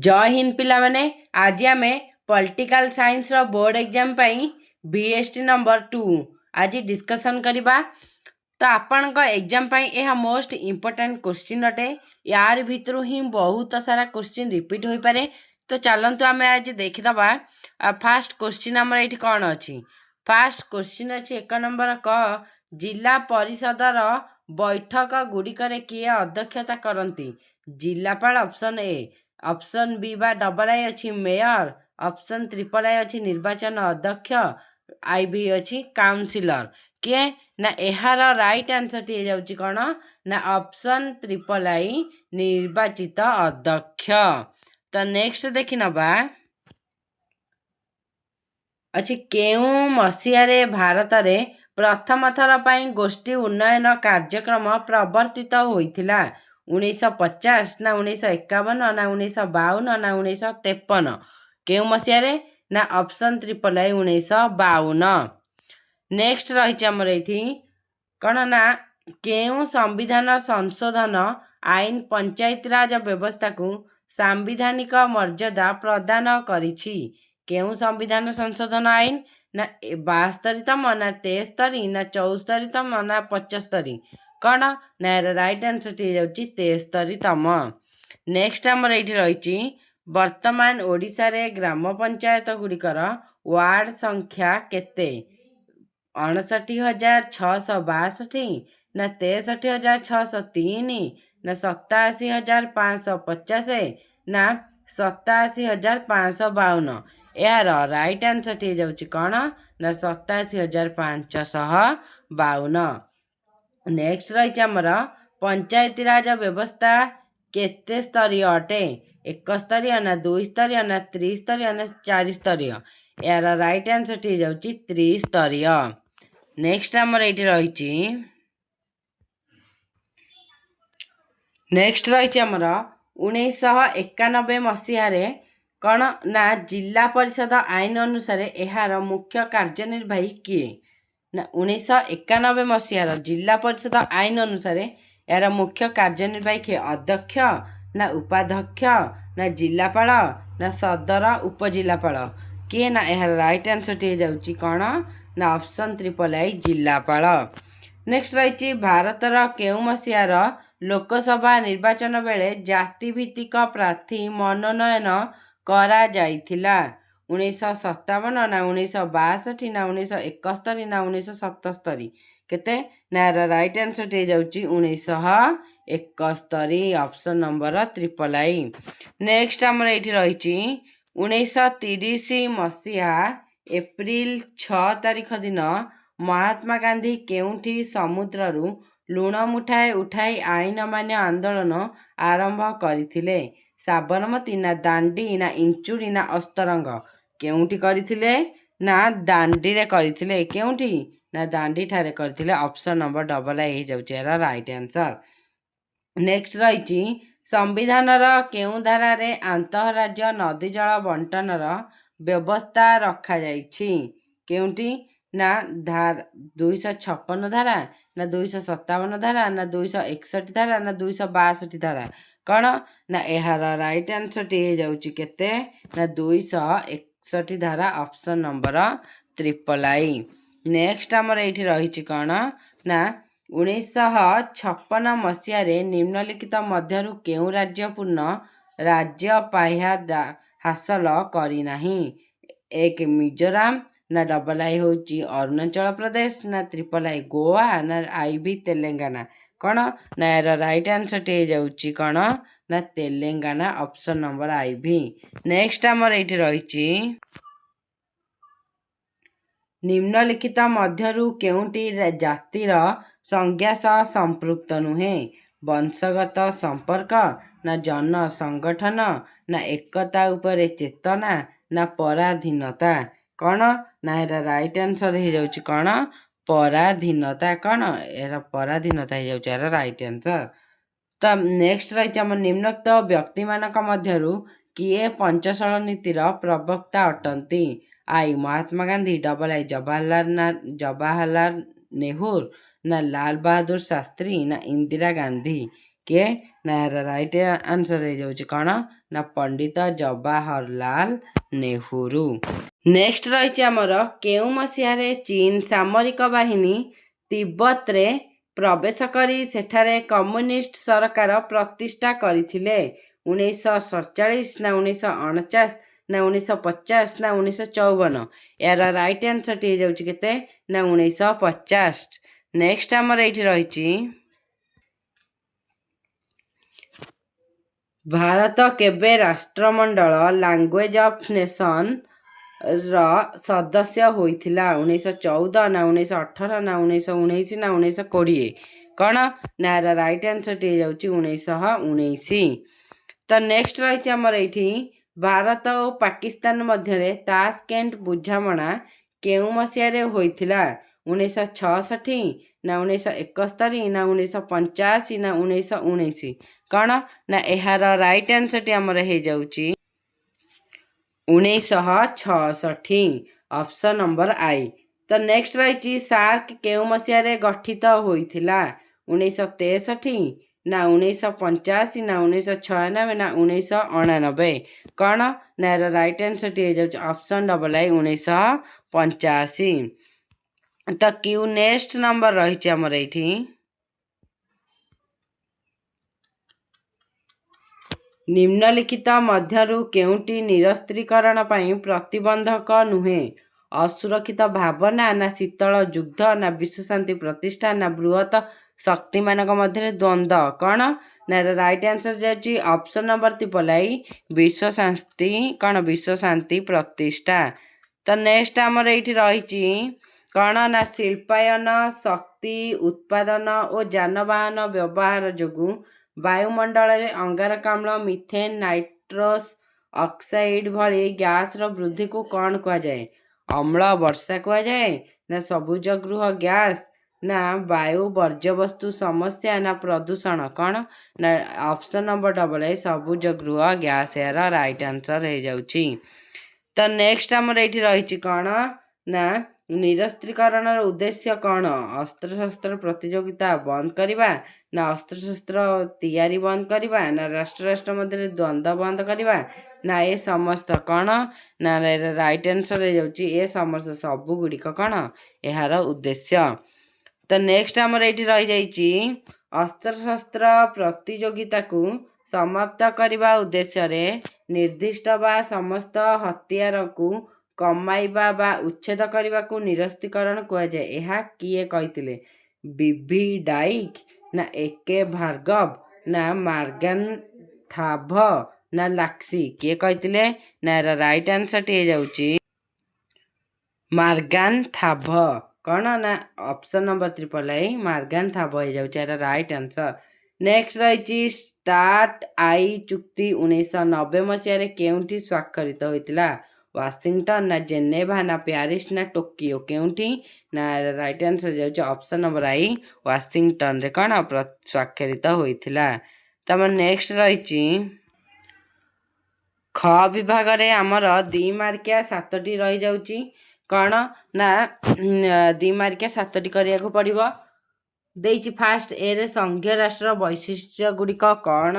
ଜୟ ହିନ୍ଦ ପିଲାମାନେ। ଆଜି ଆମେ ପଲିଟିକାଲ ସାଇନ୍ସର ବୋର୍ଡ଼ ଏକ୍ଜାମ ପାଇଁ ଭିଏସ୍ଟି ନମ୍ବର 2 ଆଜି ଡିସ୍କସନ୍ କରିବା। ତ ଆପଣଙ୍କ ଏକ୍ଜାମ ପାଇଁ ଏହା ମୋଷ୍ଟ ଇମ୍ପୋର୍ଟାଣ୍ଟ କୋଶ୍ଚିନ୍ ଅଟେ। ୟାର ଭିତରୁ ହିଁ ବହୁତ ସାରା କୋଶ୍ଚିନ୍ ରିପିଟ୍ ହୋଇପାରେ। ତ ଚାଲନ୍ତୁ, ଆମେ ଆଜି ଦେଖିଦେବା। ଫାଷ୍ଟ କୋଶ୍ଚିନ୍ ଆମର ଏଇଠି କ'ଣ ଅଛି? ଫାଷ୍ଟ କୋଶ୍ଚିନ୍ ଅଛି 1 ନମ୍ବର କ, ଜିଲ୍ଲା ପରିଷଦର ବୈଠକ ଗୁଡ଼ିକରେ କିଏ ଅଧ୍ୟକ୍ଷତା କରନ୍ତି? ଜିଲ୍ଲାପାଳ ଅପସନ୍ ଏ, ଅପସନ୍ ବି ବା ଡବଲ I ଅଛି ମେୟର, ଅପସନ୍ ତ୍ରିପଲ I ଅଛି ନିର୍ବାଚନ ଅଧ୍ୟକ୍ଷ, I V ଅଛି କାଉନସିଲର। କିଏ ନା ଏହାର ରାଇଟ୍ ଆନ୍ସରଟି ହେଇଯାଉଛି କ'ଣ ନା ଅପସନ୍ ତ୍ରିପଲ I, ନିର୍ବାଚିତ ଅଧ୍ୟକ୍ଷ। ତ ନେକ୍ସଟ ଦେଖିନବା ଅଛି, କେଉଁ ମସିହାରେ ଭାରତରେ ପ୍ରଥମ ଥର ପାଇଁ ଗୋଷ୍ଠୀ ଉନ୍ନୟନ କାର୍ଯ୍ୟକ୍ରମ ପ୍ରବର୍ତ୍ତିତ ହୋଇଥିଲା? 1950 ନା 1951 ନା 1952 ନା 1953? କେଉଁ ମସିହାରେ ନା ଅପସନ୍ ତ୍ରିପଲ I, 1952। Next ରହିଛି ଆମର ଏଇଠି କ'ଣ ନା କେଉଁ ସମ୍ବିଧାନ ସଂଶୋଧନ ଆଇନ ପଞ୍ଚାୟତିରାଜ ବ୍ୟବସ୍ଥାକୁ ସାମ୍ବିଧାନିକ ମର୍ଯ୍ୟାଦା ପ୍ରଦାନ କରିଛି? କେଉଁ ସମ୍ବିଧାନ ସଂଶୋଧନ ଆଇନ ନା 72ତମ ନା 73 ନା 74ତମ ନା 75? କ'ଣ ନା ଏହାର ରାଇଟ୍ ଆନ୍ସରଟି ହେଇଯାଉଛି 73ତମ। ନେକ୍ସଟ ଆମର ଏଇଠି ରହିଛି, ବର୍ତ୍ତମାନ ଓଡ଼ିଶାରେ ଗ୍ରାମ ପଞ୍ଚାୟତ ଗୁଡ଼ିକର ୱାର୍ଡ ସଂଖ୍ୟା କେତେ? 59,662 ନା 63,603 ନା 87,550 ନା 87,552? ଏହାର ରାଇଟ୍ ଆନ୍ସରଟି ହେଇଯାଉଛି କ'ଣ ନା 87,552। ନେକ୍ସଟ ରହିଛି ଆମର, ପଞ୍ଚାୟତିରାଜ ବ୍ୟବସ୍ଥା କେତେ ସ୍ତରୀୟ ଅଟେ? ଏକ ସ୍ତରୀୟ ନା ଦୁଇ ସ୍ତରୀୟ ନା ତ୍ରିସ୍ତରୀୟ ନା ଚାରି ସ୍ତରୀୟ? ଏହାର ରାଇଟ୍ ଆନ୍ସରଟି ହେଇଯାଉଛି ତ୍ରିସ୍ତରୀୟ। ନେକ୍ସଟ ଆମର ଏଇଠି ରହିଛି, ନେକ୍ସଟ ରହିଛି ଆମର, 1991 ମସିହାରେ କ'ଣ ନା ଜିଲ୍ଲା ପରିଷଦ ଆଇନ ଅନୁସାରେ ଏହାର ମୁଖ୍ୟ କାର୍ଯ୍ୟନିର୍ବାହୀ କିଏ? ନା 1991 ମସିହାର ଜିଲ୍ଲା ପରିଷଦ ଆଇନ ଅନୁସାରେ ଏହାର ମୁଖ୍ୟ କାର୍ଯ୍ୟନିର୍ବାହୀ କିଏ? ଅଧ୍ୟକ୍ଷ ନା ଉପାଧ୍ୟକ୍ଷ ନା ଜିଲ୍ଲାପାଳ ନା ସଦର ଉପଜିଲ୍ଲାପାଳ? କିଏ ନା ଏହାର ରାଇଟ୍ ଆନ୍ସରଟି ହେଇଯାଉଛି କ'ଣ ନା ଅପସନ୍ ତ୍ରିପଲ I, ଜିଲ୍ଲାପାଳ। ନେକ୍ସଟ ରହିଛି, ଭାରତର କେଉଁ ମସିହାର ଲୋକସଭା ନିର୍ବାଚନ ବେଳେ ଜାତିଭିତ୍ତିକ ପ୍ରାର୍ଥୀ ମନୋନୟନ କରାଯାଇଥିଲା? 1957 ନା 1962 ନା 1971 ନା 1977? କେତେ ନା ଏହାର ରାଇଟ୍ ଆନ୍ସରଟି ହେଇଯାଉଛି 1971, option number triple I. Next ଆମର ଏଇଠି ରହିଛି, 1930 ମସିହା ଏପ୍ରିଲ 6 ତାରିଖ ଦିନ ମହାତ୍ମା ଗାନ୍ଧୀ କେଉଁଠି ସମୁଦ୍ରରୁ ଲୁଣ ମୁଠାଏ ଉଠାଇ ଆଇନ ଅମାନ୍ୟ ଆନ୍ଦୋଳନ ଆରମ୍ଭ କରିଥିଲେ? ସାବରମତୀ ନା ଦାଣ୍ଡି ନା ଇଞ୍ଚୁଡ଼ି ନା ଅସ୍ତରଙ୍ଗ? କେଉଁଠି କରିଥିଲେ ନା ଦାଣ୍ଡିରେ କରିଥିଲେ। କେଉଁଠି ନା ଦାଣ୍ଡିଠାରେ କରିଥିଲେ। ଅପସନ୍ ନମ୍ବର ଡବଲ I ହେଇଯାଉଛି ଏହାର ରାଇଟ୍ ଆନ୍ସର। ନେକ୍ସଟ ରହିଛି, ସମ୍ବିଧାନର କେଉଁ ଧାରାରେ ଆନ୍ତଃରାଜ୍ୟ ନଦୀ ଜଳ ବଣ୍ଟନର ବ୍ୟବସ୍ଥା ରଖାଯାଇଛି? କେଉଁଠି ନା ଧାରା 256 ଧାରା ନା 257 ଧାରା ନା 261 ଧାରା ନା 262 ଧାରା? କ'ଣ ନା ଏହାର ରାଇଟ୍ ଆନ୍ସରଟି ହେଇଯାଉଛି କେତେ ନା 261 ଧାରା, option number triple I. Next ଆମର ଏଇଠି ରହିଛି କ'ଣ ନା 1956 ମସିହାରେ ନିମ୍ନଲିଖିତ ମଧ୍ୟରୁ କେଉଁ ରାଜ୍ୟ ପୂର୍ଣ୍ଣ ରାଜ୍ୟ ପାହ୍ୟା ହାସଲ କରିନାହିଁ? ଏକ ମିଜୋରାମ ନା ଡବଲ I ହେଉଛି ଅରୁଣାଚଳ ପ୍ରଦେଶ ନା ତ୍ରିପଲ I Goa ନା I V Telangana? କ'ଣ ନା ଏହାର ରାଇଟ୍ ଆନ୍ସରଟି ହେଇଯାଉଛି କ'ଣ ନା Telangana, option number I V. Next ଆମର ଏଇଠି ରହିଛି, ନିମ୍ନଲିଖିତ ମଧ୍ୟରୁ କେଉଁଟି ଜାତିର ସଂଜ୍ଞା ସହ ସମ୍ପୃକ୍ତ ନୁହେଁ? ବଂଶଗତ ସମ୍ପର୍କ ନା ଜନ ସଂଗଠନ ନା ଏକତା ଉପରେ ଚେତନା ନା ପରାଧୀନତା? କ'ଣ ନା ଏହାର ରାଇଟ୍ ଆନ୍ସର ହେଇଯାଉଛି କ'ଣ? ପରାଧୀନତା। କ'ଣ ଏହାର ପରାଧୀନତା ହେଇଯାଉଛି ଏହାର ରାଇଟ୍ ଆନ୍ସର। ତ ନେକ୍ସଟ ରହିଛି ଆମ, ନିମ୍ନୋକ୍ତ ବ୍ୟକ୍ତିମାନଙ୍କ ମଧ୍ୟରୁ କିଏ ପଞ୍ଚଶୀଳ ନୀତିର ପ୍ରବକ୍ତା ଅଟନ୍ତି? I Mahatma Gandhi, double I Jawaharlal Nehru ନା ଲାଲ ବାହାଦୁର ଶାସ୍ତ୍ରୀ ନା ଇନ୍ଦିରା ଗାନ୍ଧୀ? କିଏ ନା ଏହାର ରାଇଟ୍ ଆନ୍ସର୍ ହେଇଯାଉଛି କ'ଣ ନା ପଣ୍ଡିତ ଜବାହରଲାଲ ନେହେରୁ। ନେକ୍ସଟ ରହିଛି ଆମର, କେଉଁ ମସିହାରେ ଚୀନ ସାମରିକ ବାହିନୀ ତିବ୍ବତରେ ପ୍ରବେଶ କରି ସେଠାରେ କମ୍ୟୁନିଷ୍ଟ ସରକାର ପ୍ରତିଷ୍ଠା କରିଥିଲେ? 1947 ନା 1949 ନା 1950 ନା 1954? ଏହାର ରାଇଟ୍ ଆନ୍ସର୍ଟି ହେଇଯାଉଛି କେତେ ନା 1950। ନେକ୍ସଟ ଆମର ଏଇଠି ରହିଛି, ଭାରତ କେବେ ରାଷ୍ଟ୍ରମଣ୍ଡଳ ଲାଙ୍ଗୁଏଜ ଅଫ୍ ନେସନ୍ ର ସଦସ୍ୟ ହୋଇଥିଲା? 1914 ନା 1918 ନା 1919 ନା 1920? କ'ଣ ନା ଏହାର ରାଇଟ୍ ଆନ୍ସର୍ଟି ହେଇଯାଉଛି 1919। ତ ନେକ୍ସଟ ରହିଛି ଆମର ଏଇଠି, ଭାରତ ଓ ପାକିସ୍ତାନ ମଧ୍ୟରେ ତାସକେଣ୍ଟ ବୁଝାମଣା କେଉଁ ମସିହାରେ ହୋଇଥିଲା? 1966 ନା 1971 ନା 1985 ନା 1919? କ'ଣ ନା ଏହାର ରାଇଟ୍ ଆନ୍ସର୍ଟି ଆମର ହେଇଯାଉଛି 1966, ଅପସନ୍ ନମ୍ବର I. ତ ନେକ୍ସଟ ରହିଛି, ସାର୍କ କେଉଁ ମସିହାରେ ଗଠିତ ହୋଇଥିଲା? 1963 ନା 1985 ନା 1996 ନା 1989? କ'ଣ ନା ଏହାର ରାଇଟ୍ ଆନ୍ସର୍ଟି ହେଇଯାଉଛି ଅପସନ୍ ଡବଲ୍ I, 1985। ତ କ୍ୟୁ ନେକ୍ସଟ ନମ୍ବର ରହିଛି ଆମର ଏଇଠି, ନିମ୍ନଲିଖିତ ମଧ୍ୟରୁ କେଉଁଟି ନିରସ୍ତ୍ରୀକରଣ ପାଇଁ ପ୍ରତିବନ୍ଧକ ନୁହେଁ? ଅସୁରକ୍ଷିତ ଭାବନା ନା ଶୀତଳ ଯୁଦ୍ଧ ନା ବିଶ୍ୱଶାନ୍ତି ପ୍ରତିଷ୍ଠା ନା ବୃହତ ଶକ୍ତିମାନଙ୍କ ମଧ୍ୟରେ ଦ୍ୱନ୍ଦ୍ୱ? କ'ଣ ନା ରାଇଟ୍ ଆନ୍ସର୍ ଯାଉଛି ଅପସନ୍ ନମ୍ବର ତ୍ରିପଲ I, ବିଶ୍ୱ ଶାନ୍ତି। କ'ଣ? ବିଶ୍ୱ ଶାନ୍ତି ପ୍ରତିଷ୍ଠା। ତ ନେକ୍ସଟ ଆମର ଏଇଠି ରହିଛି କ'ଣ ନା ଶିଳ୍ପାୟନ, ଶକ୍ତି ଉତ୍ପାଦନ ଓ ଯାନବାହନ ବ୍ୟବହାର ଯୋଗୁଁ ବାୟୁମଣ୍ଡଳରେ ଅଙ୍ଗାରକାମ୍ଳ, ମିଥେନ୍, ନାଇଟ୍ରସ୍ ଅକ୍ସାଇଡ୍ ଭଳି ଗ୍ୟାସର ବୃଦ୍ଧିକୁ କ'ଣ କୁହାଯାଏ? ଅମ୍ଳ ବର୍ଷା କୁହାଯାଏ ନା ସବୁଜ ଗୃହ ଗ୍ୟାସ୍ ନା ବାୟୁ ବର୍ଜ୍ୟବସ୍ତୁ ସମସ୍ୟା ନା ପ୍ରଦୂଷଣ? କ'ଣ ନା ଅପସନ୍ ନମ୍ବର ଡବଲ I, ସବୁଜ ଗୃହ ଗ୍ୟାସ୍ ଏହାର ରାଇଟ୍ ଆନ୍ସର୍ ହେଇଯାଉଛି। ତ ନେକ୍ସଟ ଆମର ଏଇଠି ରହିଛି କ'ଣ ନା ନିରସ୍ତ୍ରୀକରଣର ଉଦ୍ଦେଶ୍ୟ କ'ଣ? ଅସ୍ତ୍ରଶସ୍ତ୍ର ପ୍ରତିଯୋଗିତା ବନ୍ଦ କରିବା ନା ଅସ୍ତ୍ରଶସ୍ତ୍ର ତିଆରି ବନ୍ଦ କରିବା ନା ରାଷ୍ଟ୍ର ରାଷ୍ଟ୍ର ମଧ୍ୟରେ ଦ୍ୱନ୍ଦ୍ୱ ବନ୍ଦ କରିବା ନା ଏ ସମସ୍ତ? କ'ଣ ନା ରାଇଟ୍ ଆନ୍ସର୍ ହେଇଯାଉଛି ଏ ସମସ୍ତ, ସବୁଗୁଡ଼ିକ କ'ଣ ଏହାର ଉଦ୍ଦେଶ୍ୟ। ତ ନେକ୍ସଟ ଆମର ଏଇଠି ରହିଯାଇଛି, ଅସ୍ତ୍ରଶସ୍ତ୍ର ପ୍ରତିଯୋଗିତାକୁ ସମାପ୍ତ କରିବା ଉଦ୍ଦେଶ୍ୟରେ ନିର୍ଦ୍ଦିଷ୍ଟ ବା ସମସ୍ତ ହତିଆରକୁ କମାଇବା ବା ଉଚ୍ଛେଦ କରିବାକୁ ନିରସ୍ତ୍ରୀକରଣ କୁହାଯାଏ। ଏହା କିଏ କହିଥିଲେ? ବିଭି ଡାଇକ୍ ନା ଏ କେ ଭାର୍ଗବ ନା ମାର୍ଗାନ ଥାଭ ନା ଲାକ୍ସି? କିଏ କହିଥିଲେ ନା ଏହାର ରାଇଟ୍ ଆନ୍ସର୍ଟି ହେଇଯାଉଛି ମାର୍ଗାନ ଥାଭ। କ'ଣ ନା ଅପସନ୍ ନମ୍ବର ତ୍ରିପଲ I, ମାର୍ଗାନ ଥାଭ ହେଇଯାଉଛି ଏହାର ରାଇଟ୍ ଆନ୍ସର୍। ନେକ୍ସଟ ରହିଛି, ଷ୍ଟାର୍ଟ I ଚୁକ୍ତି 1990 ମସିହାରେ କେଉଁଠି ସ୍ୱାକ୍ଷରିତ ହୋଇଥିଲା? ୱାସିଂଟନ ନା ଜେନେଭା ନା ପ୍ୟାରିସ ନା ଟୋକିଓ? କେଉଁଠି ନା ରାଇଟ୍ ଆନ୍ସର୍ ଯାଉଛି ଅପସନ୍ ନମ୍ବର I, ୱାସିଂଟନରେ କ'ଣ ସ୍ୱାକ୍ଷରିତ ହୋଇଥିଲା। ତ ଆମର ନେକ୍ସଟ ରହିଛି, ଖ ବିଭାଗରେ ଆମର 2 ମାର୍କିଆ 7ଟି ରହିଯାଉଛି। କ'ଣ ନା 2 ମାର୍କିଆ 7ଟି କରିବାକୁ ପଡ଼ିବ। ଦେଇଛି ଫାଷ୍ଟ ଏରେ, ସଂଘୀୟ ରାଷ୍ଟ୍ରର ବୈଶିଷ୍ଟ୍ୟ ଗୁଡ଼ିକ କ'ଣ?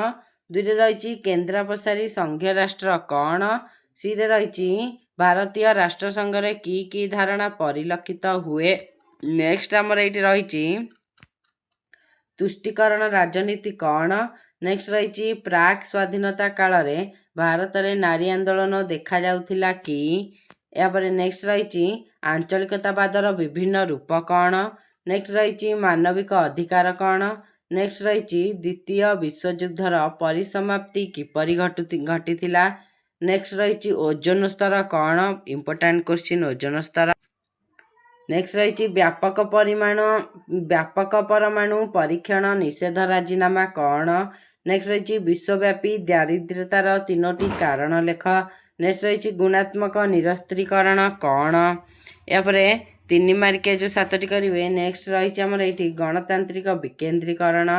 ଦୁଇରେ ରହିଛି, କେନ୍ଦ୍ରାପସାରୀ ସଂଘୀୟ ରାଷ୍ଟ୍ର କ'ଣ? ସିରେ ରହିଛି, ଭାରତୀୟ ରାଷ୍ଟ୍ରସଂଘରେ କି କି ଧାରଣା ପରିଲକ୍ଷିତ ହୁଏ? ନେକ୍ସଟ ଆମର ଏଇଠି ରହିଛି, ତୁଷ୍ଟୀକରଣ ରାଜନୀତି କ'ଣ? ନେକ୍ସଟ ରହିଛି, ପ୍ରାକ୍ ସ୍ୱାଧୀନତା କାଳରେ ଭାରତରେ ନାରୀ ଆନ୍ଦୋଳନ ଦେଖାଯାଉଥିଲା କି? ଏହାପରେ ନେକ୍ସଟ ରହିଛି, ଆଞ୍ଚଳିକତାବାଦର ବିଭିନ୍ନ ରୂପ କ'ଣ? ନେକ୍ସଟ ରହିଛି, ମାନବିକ ଅଧିକାର କ'ଣ? ନେକ୍ସଟ ରହିଛି, ଦ୍ୱିତୀୟ ବିଶ୍ୱଯୁଦ୍ଧର ପରିସମାପ୍ତି କିପରି ଘଟିଥିଲା? ନେକ୍ସଟ ରହିଛି, ଓଜୋନ ସ୍ତର କ'ଣ? ଇମ୍ପୋର୍ଟାଣ୍ଟ କ୍ୱେଶ୍ଚିନ୍, ଓଜୋନ ସ୍ତର। ନେକ୍ସଟ ରହିଛି, ବ୍ୟାପକ ପରମାଣୁ ପରୀକ୍ଷଣ ନିଷେଧ ରାଜିନାମା କ'ଣ? ନେକ୍ସଟ ରହିଛି, ବିଶ୍ୱବ୍ୟାପୀ ଦାରିଦ୍ର୍ୟତାର ତିନୋଟି କାରଣ ଲେଖ। ନେକ୍ସଟ ରହିଛି, ଗୁଣାତ୍ମକ ନିରସ୍ତ୍ରୀକରଣ କ'ଣ? ଏହାପରେ 3 ମାର୍କିଆ ଯେଉଁ 7ଟି କରିବେ। ନେକ୍ସଟ ରହିଛି ଆମର ଏଇଠି ଗଣତାନ୍ତ୍ରିକ ବିକେନ୍ଦ୍ରୀକରଣ।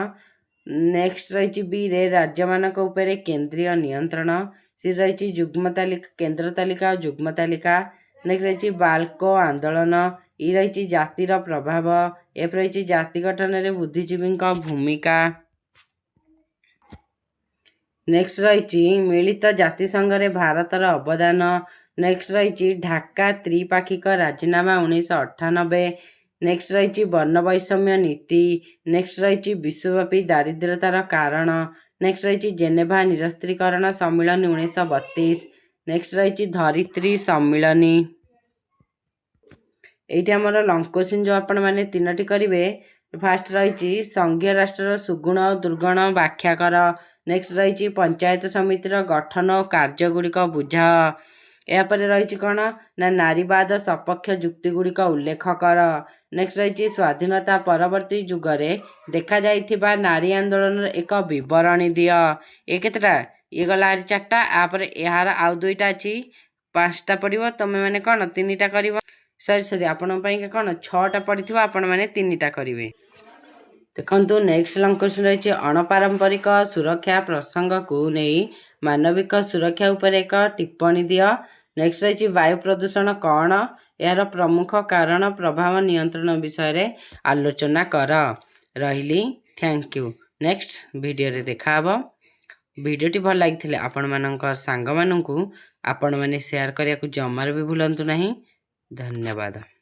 ନେକ୍ସଟ ରହିଛି ବିରେ, ରାଜ୍ୟମାନଙ୍କ ଉପରେ କେନ୍ଦ୍ରୀୟ ନିୟନ୍ତ୍ରଣ। ସି ରହିଛି, ଯୁଗ୍ମ ତାଲିକା, କେନ୍ଦ୍ର ତାଲିକା ଓ ଯୁଗ୍ମ ତାଲିକା। ନେକ୍ସଟ ରହିଛି ବାଲ୍କୋ ଆନ୍ଦୋଳନ। ଇ ରହିଛି ଜାତିର ପ୍ରଭାବ। ଏଫ୍ ରହିଛି ଜାତି ଗଠନରେ ବୁଦ୍ଧିଜୀବୀଙ୍କ ଭୂମିକା। ନେକ୍ସଟ ରହିଛି ମିଳିତ ଜାତିସଂଘରେ ଭାରତର ଅବଦାନ। ନେକ୍ସଟ ରହିଛି ଢାକା ତ୍ରିପାକ୍ଷିକ ରାଜିନାମା 1998। ନେକ୍ସଟ ରହିଛି ବର୍ଣ୍ଣ ବୈଷମ୍ୟ ନୀତି। ନେକ୍ସଟ ରହିଛି ବିଶ୍ୱବ୍ୟାପୀ ଦାରିଦ୍ର୍ୟତାର କାରଣ। ନେକ୍ସଟ ରହିଛି ଜେନେଭା ନିରସ୍ତ୍ରୀକରଣ ସମ୍ମିଳନୀ 1932। ନେକ୍ସଟ ରହିଛି ଧରିତ୍ରୀ ସମ୍ମିଳନୀ। ଏଇଠି ଆମର ଲଙ୍ଗ କୋଶ୍ଚିନ୍ ଯେଉଁ ଆପଣମାନେ ତିନୋଟି କରିବେ। ଫାଷ୍ଟ ରହିଛି ସଂଘୀୟ ରାଷ୍ଟ୍ରର ସୁଗୁଣ ଓ ଦୁର୍ଗୁଣ ବ୍ୟାଖ୍ୟା କର। ନେକ୍ସଟ ରହିଛି ପଞ୍ଚାୟତ ସମିତିର ଗଠନ ଓ କାର୍ଯ୍ୟଗୁଡ଼ିକ ବୁଝାଅ। ଏହାପରେ ରହିଛି କ'ଣ ନା ନାରୀବାଦ ସପକ୍ଷ ଯୁକ୍ତିଗୁଡ଼ିକ ଉଲ୍ଲେଖ କର। ନେକ୍ସଟ ରହିଛି ସ୍ୱାଧୀନତା ପରବର୍ତ୍ତୀ ଯୁଗରେ ଦେଖାଯାଇଥିବା ନାରୀ ଆନ୍ଦୋଳନର ଏକ ବିବରଣୀ ଦିଅ। ଏ କେତେଟା? ଇଏ ଗଲା ଆରି ଚାରିଟା। ଏହାପରେ ଏହାର ଆଉ ଦୁଇଟା ଅଛି, ପାଞ୍ଚଟା ପଡ଼ିବ। ତୁମେ ମାନେ କ'ଣ ତିନିଟା କରିବ? ସରି ସରି, ଆପଣଙ୍କ ପାଇଁକା କ'ଣ ଛଅଟା ପଡ଼ିଥିବ, ଆପଣମାନେ ତିନିଟା କରିବେ। ଦେଖନ୍ତୁ, ନେକ୍ସଟ ଲଙ୍ଗ କ୍ୱେଶ୍ଚନ୍ ରହିଛି ଅଣପାରମ୍ପରିକ ସୁରକ୍ଷା ପ୍ରସଙ୍ଗକୁ ନେଇ ମାନବିକ ସୁରକ୍ଷା ଉପରେ ଏକ ଟିପ୍ପଣୀ ଦିଅ। ନେକ୍ସଟ ରହିଛି ବାୟୁ ପ୍ରଦୂଷଣ କ'ଣ, ଏହାର ପ୍ରମୁଖ କାରଣ, ପ୍ରଭାବ, ନିୟନ୍ତ୍ରଣ ବିଷୟରେ ଆଲୋଚନା କର। ରହିଲି, thank you. Next ଭିଡ଼ିଓରେ ଦେଖାହେବ। ଭିଡ଼ିଓଟି ଭଲ ଲାଗିଥିଲେ ଆପଣମାନଙ୍କ ସାଙ୍ଗମାନଙ୍କୁ ଆପଣମାନେ ସେୟାର କରିବାକୁ ଜମାରୁ ବି ଭୁଲନ୍ତୁ ନାହିଁ। ଧନ୍ୟବାଦ।